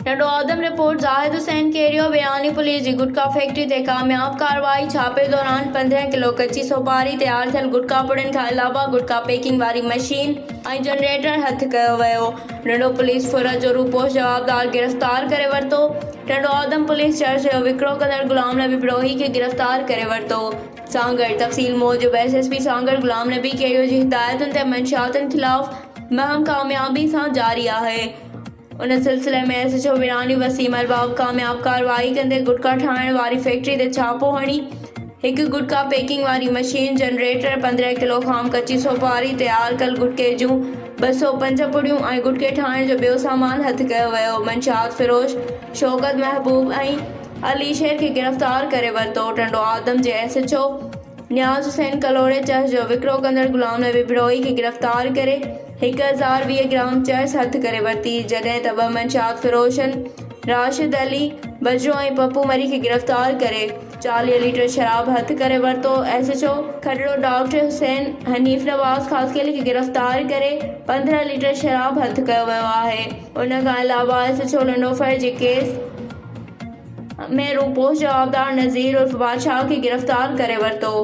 Tando Adam, report, Zahid Hussain Kerio, ويراني police جي گٽڪا factory تي ڪامياب ڪارروائي، ڇاپي دوران 15 ڪلو ڪچي سوپاري تيار ٿيل گٽڪا پڙين کان علاوه گٽڪا پيڪنگ واري مشين ۽ جنريٽر هٿ ڪيو ويو، ٽنڊو پوليس ڦر جو روپوش جوابدار گرفتار ڪري ورتو، ٽنڊو آدم پوليس چرس جو وڪرو ڪندڙ غلام نبي بروهي کي گرفتار ڪري ورتو. سانگهڙ، تفصيل موجب S S P Sanghar Ghulam Nabi Kerio جي هدايتن تي منشياتن خلاف مهم ڪاميابي سان جاري آهي. ان سلسلي ۾ S H O Virani Waseem Arbab ڪامياب ڪارروائي ڪندي گٽڪا ٺاهڻ واري فيڪٽري تي ڇاپو هڻي هڪ گٽڪا پيڪنگ واري مشين، جنريٽر، 15 ڪلو خام ڪچي سوپاري، تيار ڪيل گٽڪي جون 205 پڙيون ۽ گٽڪي ٺاهڻ جو ٻيو سامان هٿ ڪيو ويو. منشيات فروش شوڪت محبوب ۽ علي شير کي گرفتار ڪري ورتو. ٽنڊو آدم جي ايس ايڇ او نياز حسين ڪلهوڙي چرس جو وڪرو ڪندڙ غلام نبي بروهي کي گرفتار ڪري 1020 گرام چرس هٿ ڪري ورتي، جڏهن ته ٻه منشيات فروشن راشد علي بجرو ۽ پپو مري کي گرفتار ڪري 40 ليٽر شراب هٿ ڪري ورتو. S H O Kharro doctor Hussain Hanif Nawaz Khaskheli کي گرفتار ڪري 15 ليٽر شراب هٿ ڪيو ويو آهي. ان کان علاوه ايس ايڇ او لنڊوڦر جي ڪيس ۾ روپوش جوابدار نذير عرف بادشاهه کي گرفتار ڪري ورتو.